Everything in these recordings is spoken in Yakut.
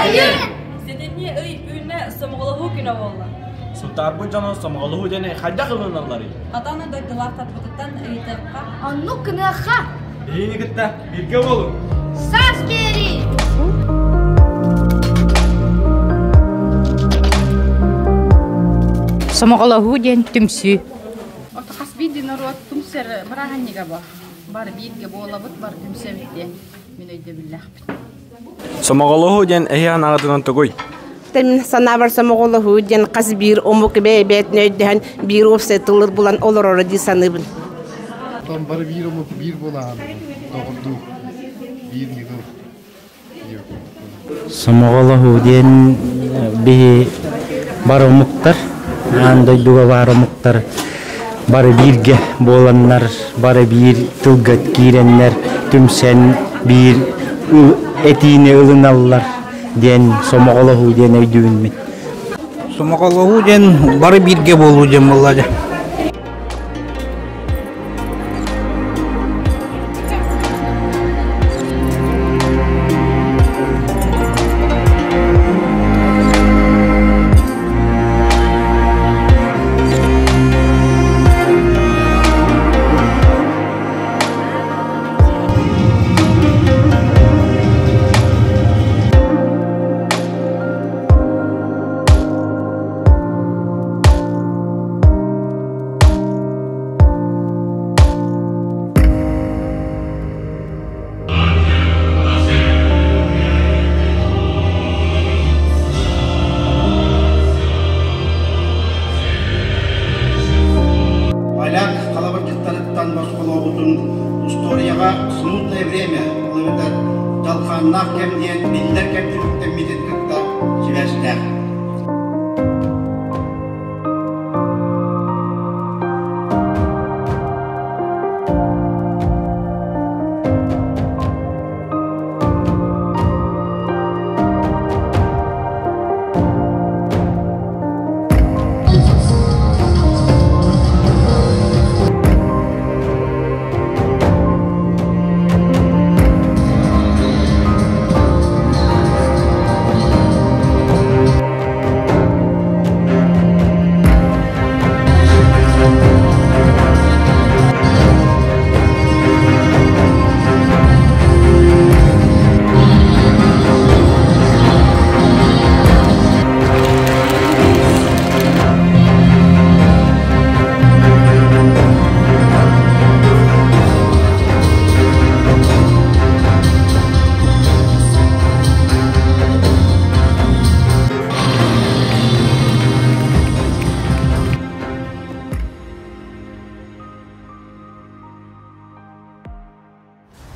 Сайын! Сэтинньи ый үүннэ сомоҕолоһуу күнэ буолла. Сунтаарбыт дьоно сомоҕолоһуу диэни хайдах ылыналларый? Хатаны дойдулаахтарбытыттан ыйытыахха. Оннук гыныахха! Биһигини кытта бииргэ буолуҥ! Саас биэрии! Сомоҕолоһуу диэн түмсүү. Ото хас биирдии норуот түмсэр бырааһынньыга бу. Бары бииргэ буолабыт, бары түмсэбит диэн мин өйдөбүллээхпин. Сомоҕолоһуу диэн эһиэхэ аҕатынан тугуй? Мин санаабар сомоҕолоһуу диэн хас биир омук бэйэ-бэйэтин өйдөһөн биир уопсай тылы булан олороро дии саныыбын. Оттон бары биир омук биир буолаһан доҕордуу биир ньыгыл Сомоҕолоһуу диэн биһи бары омуктар, аан дойдуга баар омуктар бары бииргэ буоланнар, бары биир тылга киирэннэр, түмсэн биир этиини ылыналлар диэн сомоҕолоһуу диэн өйдүүбүн мин. Сомоҕолоһуу диэн бары бииргэ буолуу диэн буолла дьэ. Поляк халабырдьыттарыттан босхолообутун устуоруйаҕа смутное время, ол эбэтэр дьалхааннаах кэм диэн биллэр кэм түмүктэммитин кытта сибээстээх.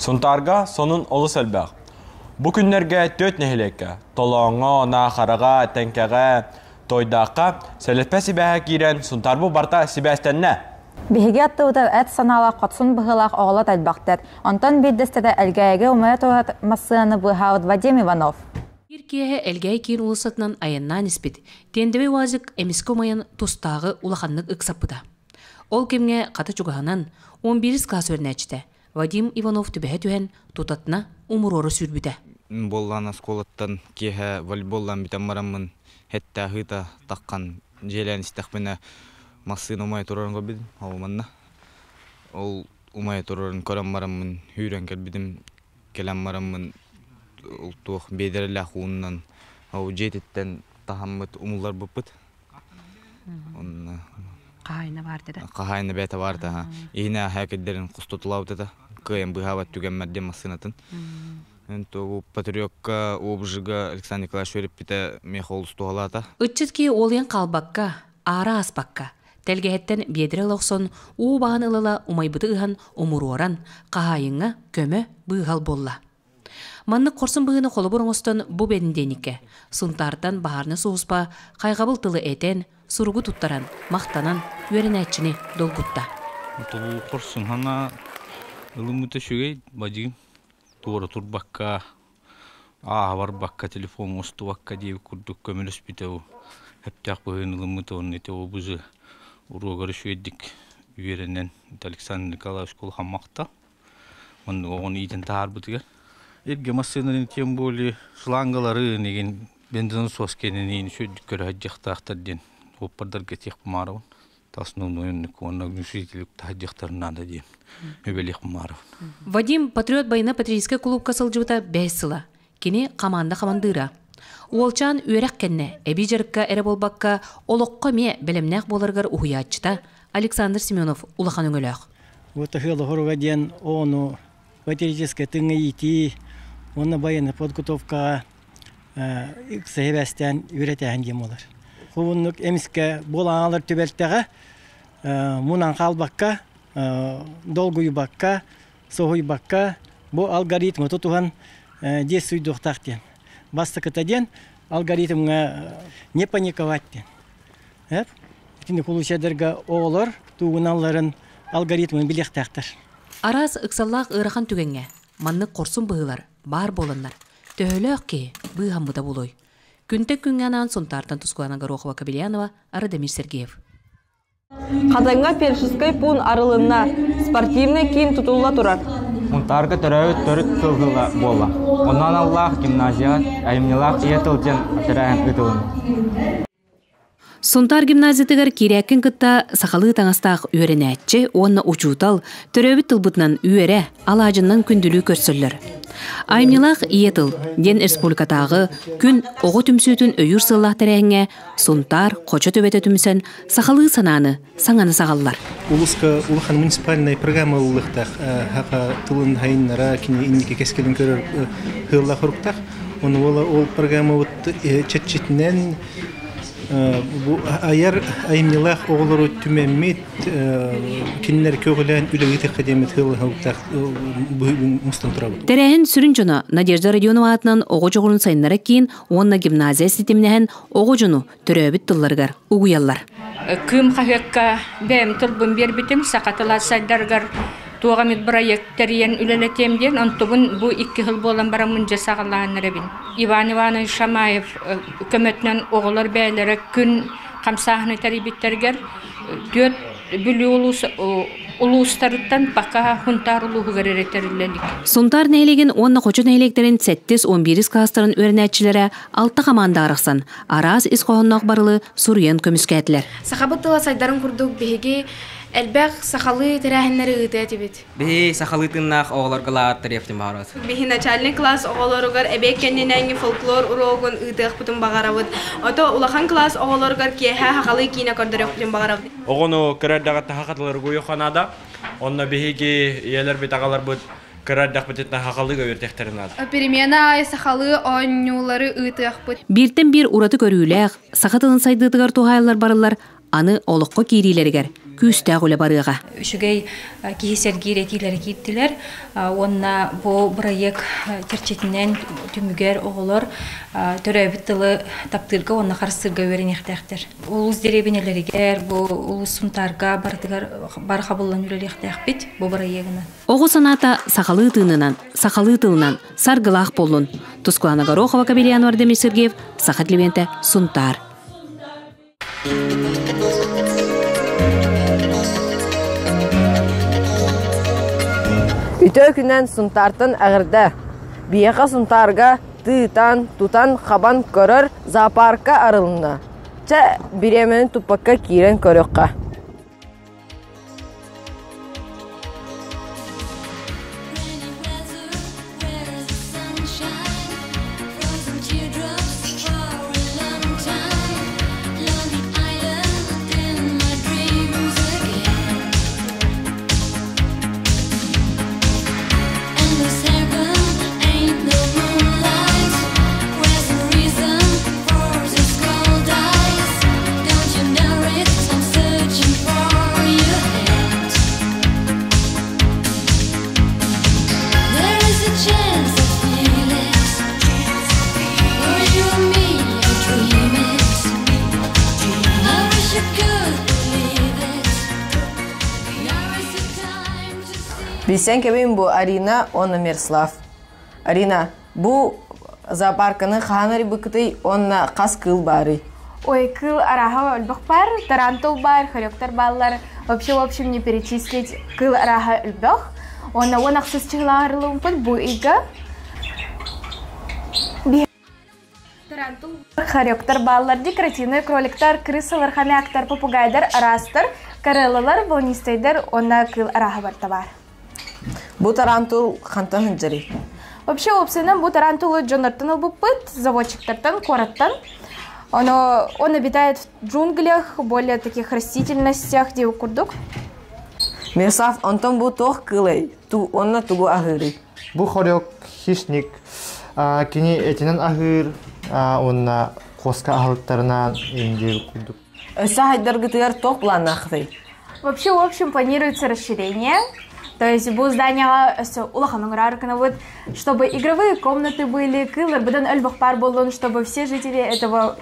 Сунтаарга сонун олус элбэх. Бу күннэргэ түөрт нэһилиэккэ Толооҥҥо, Наахараҕа, Тэҥкэҕэ, Тойдаахха сэлэппэ сибээһэ киирэн Сунтаарбыт барыта сибээстэннэ. Биһиги аттыбытыгар эт санаалаах хотсун быһыылаах оҕолор элбэхтэр. Онтон биирдэстэрэ Элгээйигэ умайа турар массыынаны быыһаабыт Вадим Иванов. Биир киэһэ Элгээйи киин уулуссатынан айаннаан испит Тиэндэбэй УАЗик эмискэ умайан тустааҕы улаханнык ыксаппыта. Ол кэмҥэ хата чугаһынан, 11 кылаас үөрэнээччитэ Вадим Иванов түбэһэ түһэн, тутатына умуруору сүүрбүтэ. Буоллаан оскуолаттан киэһэ волейболлаан бүтэн бараммын һэттэ аһыыта таххан дьиэлээн истэхпинэ массыына умайа турарын көрбүтүм ол манна ол умайа турарын көрөн бараммын сүүрэн кэлбитим кэлэн бараммын ол туох биэдэрэлээх ууннан ол дьиэтиттэн таһаммыт умулларбыппыт онно Хаһаайына баар этэ хаһаайына бэйэтэ баар этэ иһинэ хээкирдэрин хостотулаабыт этэ кыайан быыһаабат түгэммэр диэн массыынатын Патриотка обжига Александр Николаевич үөрэппитэ миэхэ олус туһалаата. Ыччат киһи уолуйан хаалбакка, аара ааспакка, тэлгэһэттэн биэдэрэ ыла охсон, уу баһан ыла-ыла умайбыты ыһан умуруоран, хаһаайыҥҥа көмө, быыһал буолла. Маннык хорсун быһыыны холобур оҥостон бу бэндиэниккэ Сунтаартан баһаарынай сулууспа хайҕабыл тылы этэн, суругу туттаран, махтанан үөрэнээччини долгутта. Тобу хорсун хана ылыммыта үчүгэй бадьыым туора турбакка, ааһа барбакка, телефоҥҥа устубакка диэбит курдук көмөлөспүтэ бу сөптөөх быһыыны ылыммыта уонна ити обузы уруогар үчүгэйдик үөрэнэн Александр Николаевич улахан махтал. Оннук оҕону иитэн таһаарбытыгар. Эргэ массыынаны тем более шлангалары неген бензин сос кененин шөйдүк көрө хаджахтаахтар диэн оппардарга тех бумарабын. Основной уонна огнетушитель тахадьахтар надо диэн өбелих бумарабын. Вадим Патриот байына-патриотическай кулуупка сылдьыбыта бэһис сыла. Кини хамаанда хамандыыра. Уолчаан үөрэх кэннэ эбии дьарыкка эрэ буолбакка, олоххо эмиэ бэлэмнээх буоларыгар уһуйааччыта Александр Семенов улахан өҥөлөөх. Вот Ыһыал диэн ону патриотическай тыҥа иитии уонна военная подготовкаҕа сэһибэстээн үөрэтээһин диэн буолар. Хубуннук эмискэ буолан аалар түбэлтэҕэ мунан хаалбакка, долгуйбакка, соһуйбакка бу алгоритмы тутуһан действуйдуохтаах диэн. Бастакыта диэн алгоритмҥа не паниковать диэн. Итини кулуучайдарга оҕолор туугуналларын алгоритмын билиэхтээхтэр. Араас ыксаллаах ыарахан түгэҥҥэ маннык хорсун быһыылар баар буоланнар, төһөлөөх киһи быыһаммыта буолуой? Күнтэн күҥҥэ анаан Сунтаартан Тускулана Горохова-Кобельянова, Радомир Сергеев. Хатанга фельдшерскай пуун арылынна, спортивный киин тутулла турар. Мунтаарга төрөөбүт төрүт тыл буолла. Онно аналлаах гимназияҕа айымньылаах ийэ тыл диэн тэрээһин ыытылынна. Сунтаар гимназиятыгар киирээккин кытта сахалыы таҥастаах үөрэнээччи уонна учуутал төрөөбүт тылбытынан үөрэ, алаадьыннан күндүлүү көрсөллөр. Айымньылаах ийэ тыл диэн республикатааҕы күн оҕо түмсүүтүн өйүүр сыллаах тэрээһиҥҥэ Сунтаар хочо төбөтө түмсэн сахалыы санааны саҥаны саҕаллар. Улуска улахан муниципальнай программа ылыллыахтаах хаха тылын хайыннара кини инники кэскилин көрөр ыаллаах хоруктаах. Оны ол программабыт чэрчитинэн бу айар айымньылаах оҕолору түмэммит кинилэр көҕүлээн үлэлиир академия тыылаһылтаах мустан турабыт. Тэрээһин сүрүн дьоно Надежда Родионова аатынан оҕо дьоҕурун сайыннара киин уонна гимназия ситимнэһэн оҕо дьону төрөөбүт тылларыгар угуйаллар. Кыым хаһыакка бэйэм тылбын биэрбитим саха тыла сайдарыгар туох эмит бырайыак тэрийэн үлэлэтиэм диэн онтубун бу икки сыл буолан бараммын дьэ саҕалаан эрэбин. Иван Иванович Шамаев көмөтүнэн оҕолор бэйэлэрэ күн хамсааһыны тэрийбиттэригэр түөрт Бүлүү улуус улуустарыттан пока Сунтаар улууһугар эрэ тэриллэ илик. Сунтаар нэһилиэгин уонна Хочо нэһилиэктэрин сэттис уон биирис кылаастарын үөрэнээччилэрэ алта хамаанда арахсан, араас ис хоһоонноох барылы суруйан көмүскээтилэр. Сахабыт тыла сайдарын курдук биһиги элбэх сахалыы тэрээһиннэри ыытыа этибит. Биһи сахалыы тыыннаах оҕолорго лааттарыахтын баҕарабыт. Биһи начальный класс оҕолоругар эбиэт кэннинээҥҥи фольклор уруогун ыытыахпытын баҕарабыт. Ото улахан класс оҕолоругар киэһэ сахалыы киинэ көрдөрүөхпүтүн баҕарабыт. Оҕону кыра эрдэҕиттэн хахатыларга уйуха наада. Онно биһиги ийэлэрбит, аҕаларбыт кыра эрдэхпититтэн хахалыы үөрдехтерин наада. Перемена аайы сахалыы оонньуулары ыытыахпыт. Бииртэн биир ураты көрүүлээх, саха тылын сайдыытыгар туһаайыллар барыллар аны олоххо киириилэригэр күүстээх үлэ барыаҕа. Үчүгэй киһи сэргиир этиилэрэ киирдилэр уонна бу бырайыак чэрчитинэн түмүгэр оҕолор төрөөбүт тылы таптыырга уонна харыстыырга үөрэниэхтээхтэр. Улуус дэриэбинэлэригэр, бу улуус Сунтаарга барытыгар бар хабыллан үлэлиэхтээхпит бу бырайыагынан. Оҕо санаата сахалыы тыынынан, сахалыы тылынан саргылаах буоллун. Тускулана Горохова, Кабельян Вардемир Сергеев, Саха телевидениетэ, Сунтаар. Үтөө күнэн Сунтаартан эҕэрдэ! Биһиэхэ Сунтаарга тыытан, тутан, хабан көрөр зоопарка арылынна. Чэ, бириэмэни туппакка киирэн көрүөххэ. Билсэн кэбин бу Арина уонна Мирослав. Арина, бу зоопарканы хаһан арыйбыккытый уонна хас кыыл баарый? Ой, кыыл арааһа өлбөх баар, тарантул баар, хоректор бааллар. Вообще, в общем, не перечислить кыыл арааһа өлбөх. Уонна уон ахсыс чыһылаах арыллыбыппыт бу ыйга. тарантул. Хоректар бааллар, декоративный кроликтар, крысалар, хомяктар, попугайдар, араастар, кареллалар, волнистайдар, уонна кыыл арааһа барта баар. Бу тарантул хантан сылдьарый? Вообще, уопсайынан бу тарантулы дьоннортон ылбыппыт, заводчиктартан, куораттан. Оно, он обитает в джунглях, более таких растительностях, диэбит курдук. Мирослав, онтон бу туох кыылай? Ту, онно тугу аһыырый? Бу хорек хищник. Кини этинэн аһыыр уонна куоска аһылыктарынан индиир курдук. Өссө хайдаргытыгар туох планнаахтый? Вообще, в общем, планируется расширение. То есть бу зданияҕа өссө улахан оҥороор гынабыт, чтобы игровые комнаты были, кыыллар быдан өлбөх пар буоллун, чтобы все жители этого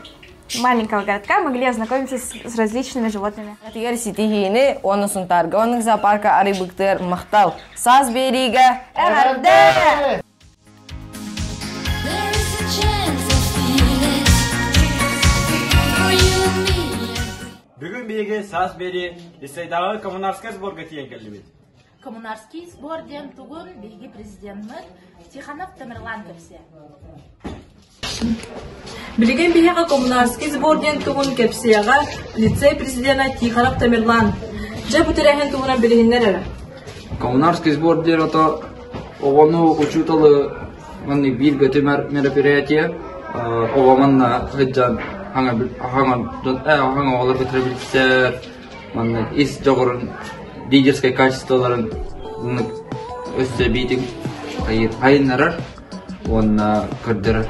маленького городка могли ознакомиться с различными животными. Тигэр ситиһиини уонна Сунтаарга уонна зоопарка арыйбыктыгар махтал! Саас биэриигэ эҕэрдэ! Бүгүн биһиги саас биэрии Исайдааҕы Коммунарскай сборга тиийэн кэллибит. Коммунарский сбор диэн тугун биһиги президеммит Тихонов Тамерлан кэпсиэ. Билигин биһиэхэ Коммунарский сбор диэн тугун кэпсиэҕэ лицей президенэ Тихонов Тамерлан. Дьэ бу тэрээһин туһунан билиһиннэр эрэ. Коммунарский сбор диэн ото оҕону учууталы маннык бииргэ түмэр мероприятие оҕо манна сылдьан хаҥа хаҥа хаҥа оҕолор кытары билсэр маннык ис дьоҕурун лидерскай качестволарын өссө эбиитин хайыннарар уонна көрдөрөр.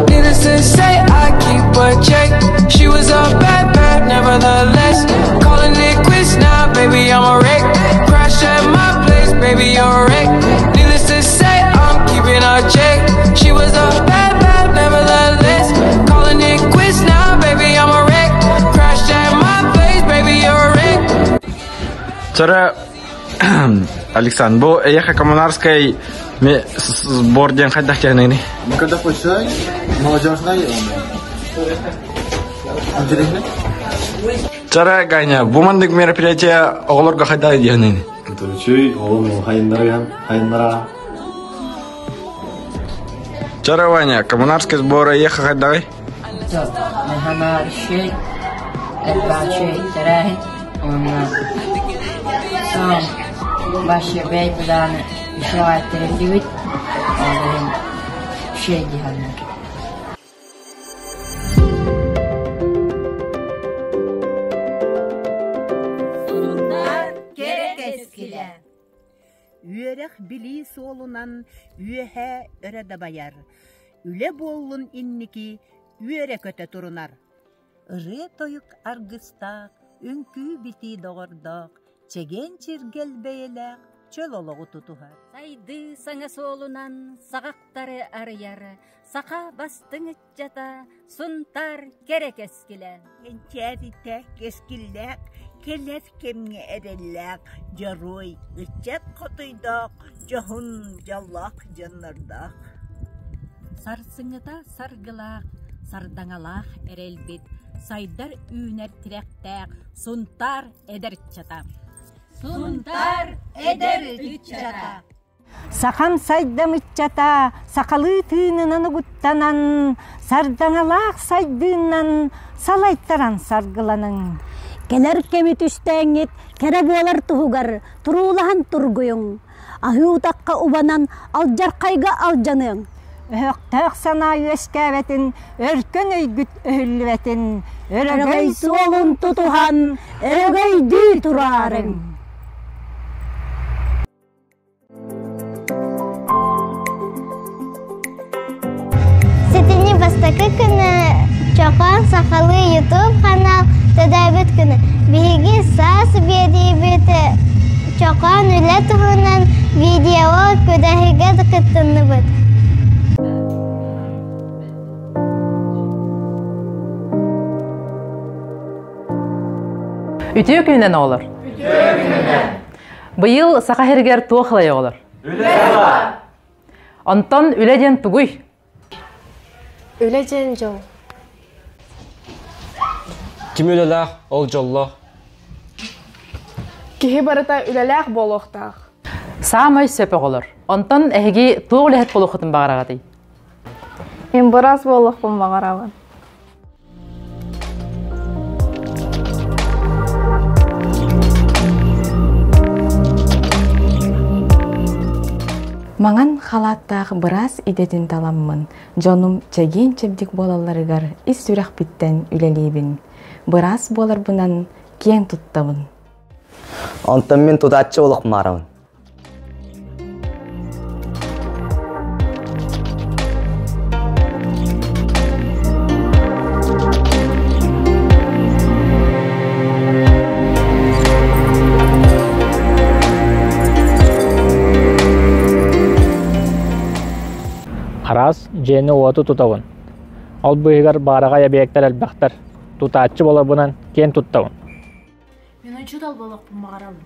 Needless to say, I keep a check. She was a bad, bad, nevertheless. Calling it quits now, baby, I'm a wreck. Crash at my place, baby, you're a wreck. Needless to say, I'm keeping a check. She was a bad, bad, nevertheless. Calling it quits now, baby, I'm a wreck. Crash at my place, baby, you're a wreck. Чара Александр, бу эйэхэ Коммунарскай сбор диэн хайдах кэһинэни? Когда почтай, молодежный, интересно. Чара Ганя, бу маннык мероприятие оҕолорго хайдах диэһинэни? Үчүй, оҕом хайыннара хайыннара. Чара Ваня, Коммунарский сбор эйэхэ хайдаҕый? Хамаарши, элбаачы тэрээһин уонна башебэй былааны үчүгэйдик ол иһин үчүгэй дии саныыбын. Кэрэ кэскилэ Үөрэх билии суолунан үөһэ өрө дабайар, үлэ буоллун инники үөрэ-көтө турунар. Ырыа-тойук аргыстаах, үҥкүү-битии доҕордоох, чэгиэн чиргэл бэйэлээх чөл олоҕу тутуһар. Сайдыы саҥа суолунан саҕахтары арыйар, саха бастыҥ ыччата Сунтаар кэрэ кэскилэ. Кэнчээритэ кэскиллээх, кэлэр кэмҥэ эрэллээх дьоруой ыччат хотойдоох, дьоһун дьоллоох дьоннордоох. Сарсыҥҥыта саргылаах, сардаҥалаах эрэлбит, сайдар үүнэр тирэхтээх Сунтаар эдэр ыччата. Сунтаар эдэр ыччата. Сахам сайдам ыччата сахалыы тыынынан угуттанан, сардаҥалаах сайдыынан салайтаран саргыланыҥ. Кэлэр кэми түстээҥҥит кэрэ буолар туһугар туруулаһан тургуйуҥ. Аһыы утахха убанан алдьархайга алдьаныаҥ. Өһөхтөөх санаа үөскээбэтин, өркөн өйгүт өһүллүбэтин, өрөгөй суолун тутуһан өрөгөйдүү тураарыҥ. Сэтинньи бастакы күнэ Чохоон сахалыы YouTube канал төрөөбүт күнэ. Биһиги саас биэриибит Чохоон үлэ туһунан видео күрэһигэр кыттынныбыт. Үтүө күнүнэн оҕолор! Үтүө күнүнэн! Быйыл Саха сиригэр туох ылай оҕолор? Үлэ сыла! Онтон үлэ диэн тугуй? Үлэ диэн дьол. Ким үлэлээх, ол дьоллоох. Киһи барыта үлэлээх буолуохтаах. Саамай сөп оҕолор. Онтон эһиги туох үлэһит буолуоххутун баҕараҕытый? Мин быраас буолуохпун баҕарабын. Маҥан халааттаах быраас идэтин таламмын, дьонум чэгиэн-чэбдик буолалларыгар ис сүрэхпиттэн үлэлиибин. Быраас буоларбынан киэн туттабын. Онтон мин тутааччы олохмаарабын. Араас дьиэни-уоту тутабын. Ол быыһыгар баараҕай эбийиэктэр элбэхтэр. Тутааччы буоларбынан киэн туттабын. Мин учуутал буолуохпун баҕарабын.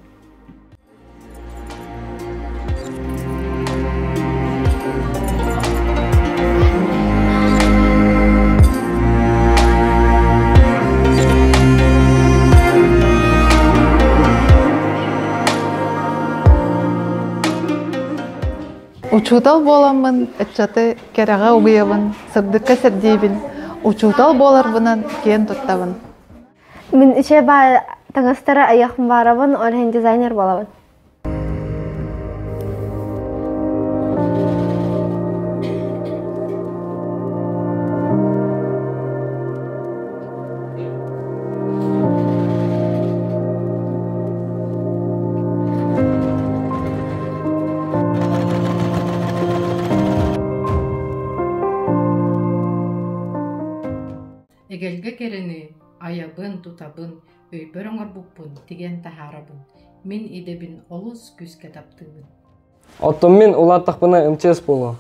Учуутал буоламмын ыччаты кэрэҕэ угуйабын, сырдыкка сирдиибин, учуутал буоларбынан киэн туттабын. Мин үчүгэй баай таҥастары айахпын баарабын, ол иһин дизайнер буолабын. Эгэлгэ кэрэни айабын, тутабын, өйбөр оҥорбуппун тигэн таһаарабын. Мин идэбин олус күүскэ таптыыбын. Оттон мин улааттахпына МЧС буолуом.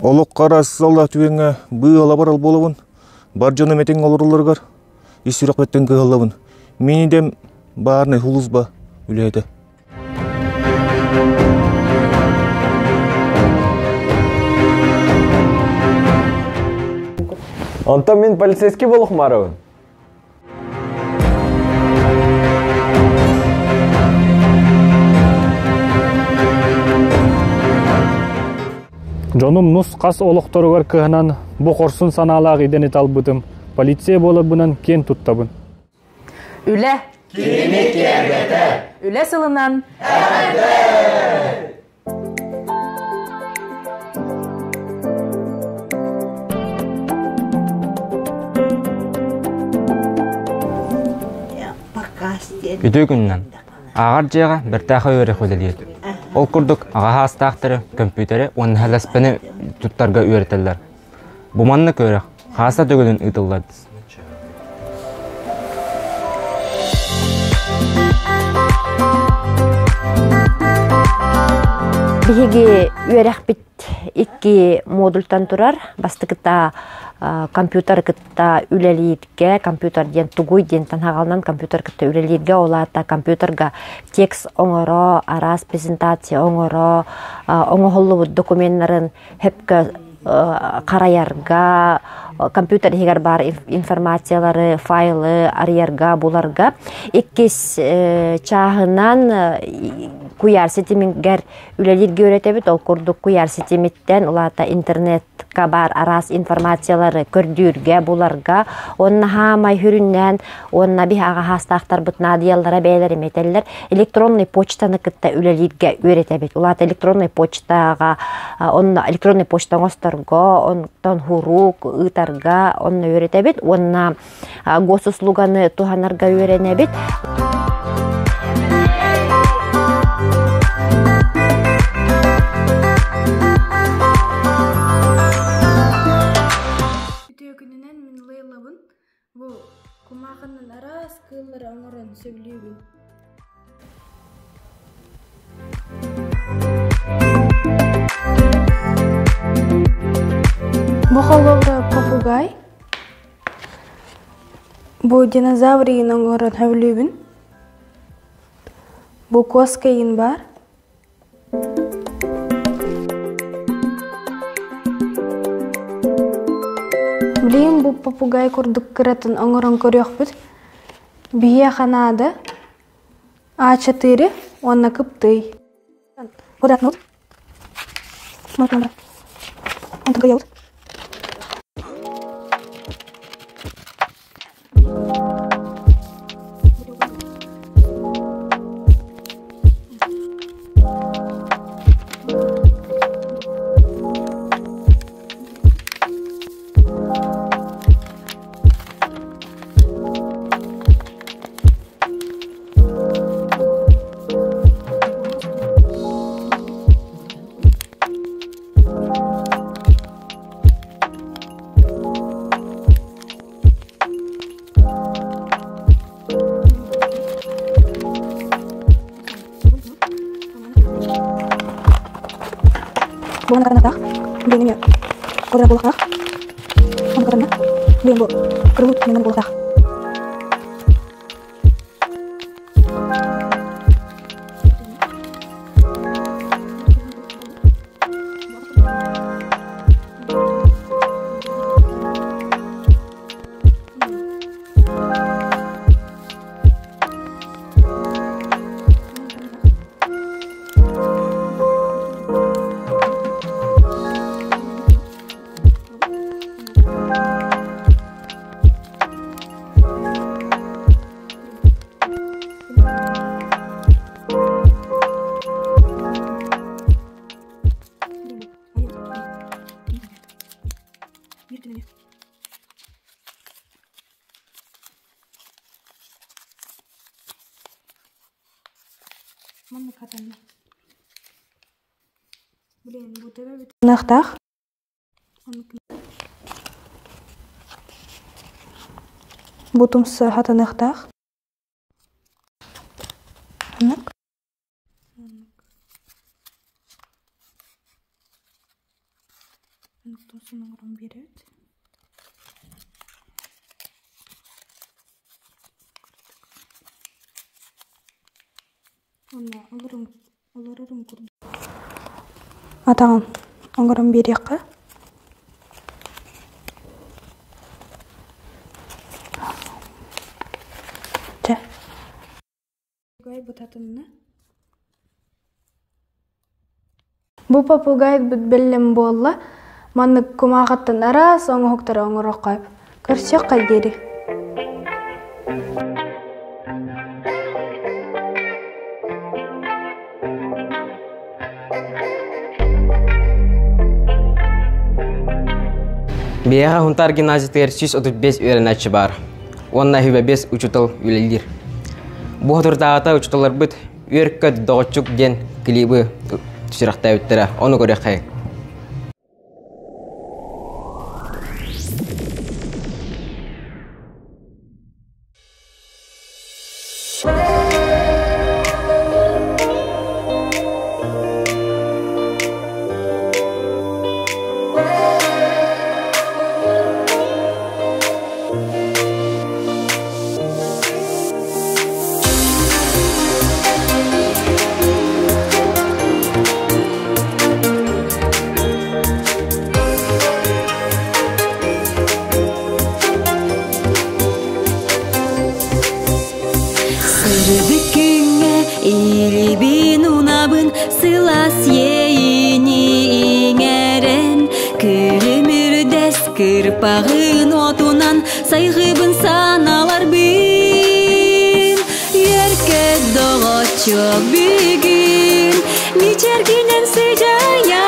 Олох хара сылла түгэҥҥэ быыла барал буолабын. Бар дьонум этиҥ олороллоругар ис сүрэхпиттэн кыһаллабын. Мин идэм баарнай сулууспа үлэһитэ. Онтон мин полицейский буолуохмаарабын. Дьонум нус-хас олохторугар кыһанан, бу хорсун санаалаах идэни талбытым, полиция буоларбынан киэн туттабын. Үлэ. Кини киэргэтэ. Үлэ сылынан. Эҕэрдэ! Үтүө күнүнэн! Ааҕар дьиэҕэ бэртээхэй үөрэх үлэлиир. Ол курдук аҕа саастаахтары көмпүүтэри уонна һэлэспэни туттарга үөрэтэллэр. Бу маннык үөрэх хааста төгүлүн ыытыллар. Биһиги үөрэхпит икки модультан турар. Бастакыта компьютер кытта үлэлииргэ, компьютер диэн тугуй диэнтэн хаҕалынан компьютер кытта үлэлииргэ, ол аата компьютерга текст оҥоро, араас презентация оҥоро, оҥоһуллубут докуменнарын хөпкө харайарга, компьютер иһигэр баар информациялары, файлы арыйарга, буларга. Иккис чааһынан куйаар ситимигэр үлэлииргэ үөрэтэбит. Ол курдук куйаар ситимиттэн, улаата интернетка баар араас информациялары көрдүүргэ, буларга, уонна хаамай хүрүннээн, уонна биһ аҕа хаастаахтарбыт наадыйаллара бэйэлэрин этэллэр. Электронный почтаны кытта үлэлииргэ үөрэтэбит. Улаата электронный почтаҕа онно электронный почта оҥосторго, онтон хурук ыытарга онно үөрэтэбит уонна госуслуганы туһанарга үөрэнэбит. Үтүө күнүнэн мин Лейлабын. Бу кумаахыннан араас кыыллары оҥорон сөбүлүүбүн. Бу холобура попугай. Бу динозавр игин оҥорон сөбүлүүбүн. Бу куоска игин баар. Билигин бу попугай курдук кыратын оҥорон көрүөхпүт. Биһиэхэ наада А4 уонна кыптый. Ныахтаах. Бу тумса хатаныахтаах. Аннык. Атаҕын оҥорон биэриэххэ. Чэ. Бу попугай бэлэм буолла. Маннык кумааҕыттан араас оҥоһуктары оҥоруохха Көрсүөххэ диэри. Биһиэхэ Хунтаар гимназиятыгар 135 үөрэнээччи баар уонна 25 учуутал үлэлиир. Бу соторутааҕыта учууталларбыт Үөр-көт доҕоччук диэн клибы сүрэхтээбиттэрэ. Ону көрүөххэйиҥ. Сырдык күҥҥэ илибин унабын сылаас иэйиини иҥэрэн күлүмүрдэс кырпаҕын отунан сайҕыбын саналарбын Үөркөт доҕоччуок бүгүн мичэргинэн сыдьайа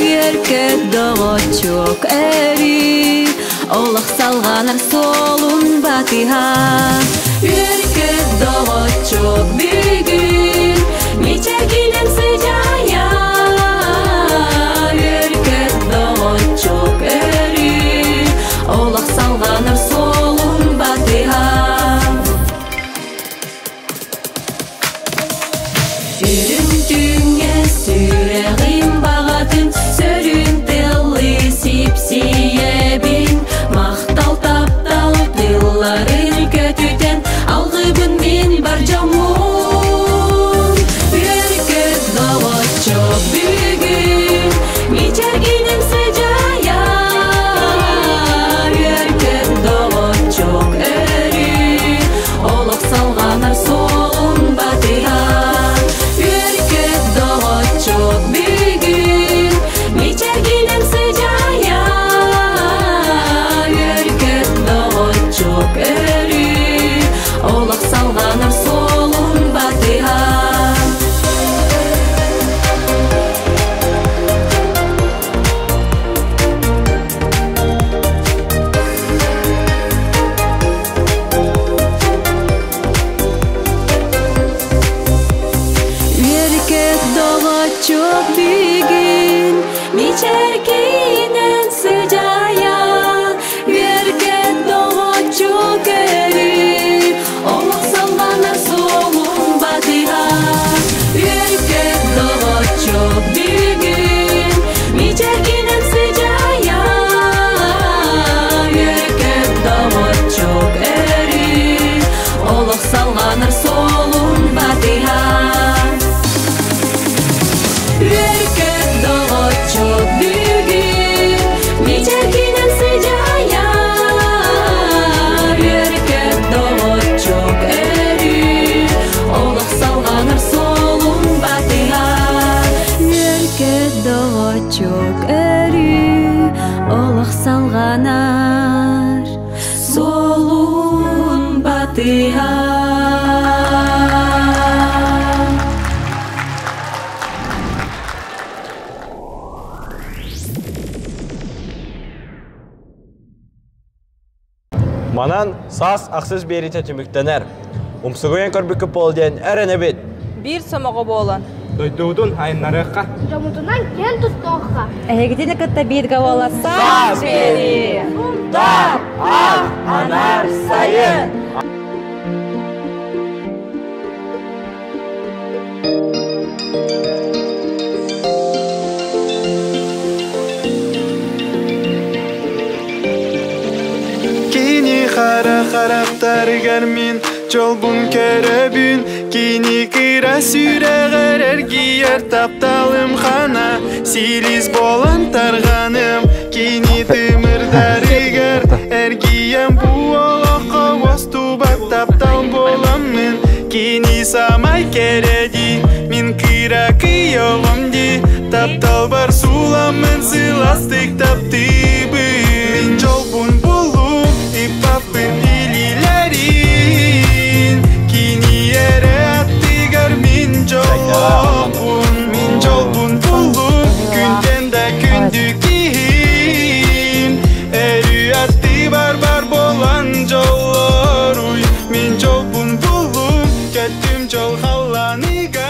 Үөркөт доҕоччуок өрүү олох салҕанар суолун батыһа Үөркөт доҕоччуок бүгүн мичэргинэн сыдьайа Үөркөт доҕоччуок өрүү олох салҕанар суолун батыһа Үрүҥ түүҥҥэ сүрэҕим баҕатын сөрүн тыллыы сипсийэбин Махтал таптал тылларын көтүтэн Олох салҕанар суолун батыһан. Үөркэт доҕоччук бүгүн мичэркинэн сыдьаайа, Үөркэт доҕоччук өрүү олох салҕанар суолун батыһа. Үөркэт доҕоччук бүгүн мичэркинэн сыдьаайа, Үөркэт доҕоччук өрүү олох салҕанар суолун батыһа. Үөркөт доҕоччук бүгүн мичэркинэн сыдьаайа, Үөркөт доҕоччук өрүү олох салҕанар суолун батыһа. Үөркөт доҕоччук өрүү олох салҕанар суолун батыһа. Манан саас ахсыс биэриитэ түмүктэнэр. Умсугуйан көрбүккүт буол диэн эрэнэбит. Биир сомоҕо буолан. Дойдубутун айыннарыахха. Дьоммутунан киэн туттуохха. Эһигитини кытта бииргэ буола Саас биэрии! Тап, ах, анар, сайын! Кини хара харахтарыгар мин дьолбун көрөбүн Кини кыра сүрэҕэр эргийэр тапталым хана Силис буолан тарҕаным Кини тымырдарыгар эргийэн бу олоххо уостубат таптал буоламмын Кини самай кэрэ дии мин кыра кыйоҕум дии Тапталбар сууламмын сыластык таптыыбын Мин дьолбун буллум иппаппын илиилэрин Кини эрэ аттыгар мин дьоллоохпун Мин дьолбун буллум күнтэн да күндү киһим Өрүү аттыбар бар буолан дьоллоруй Мин дьолбун буллум көттүм дьол халлааныгар.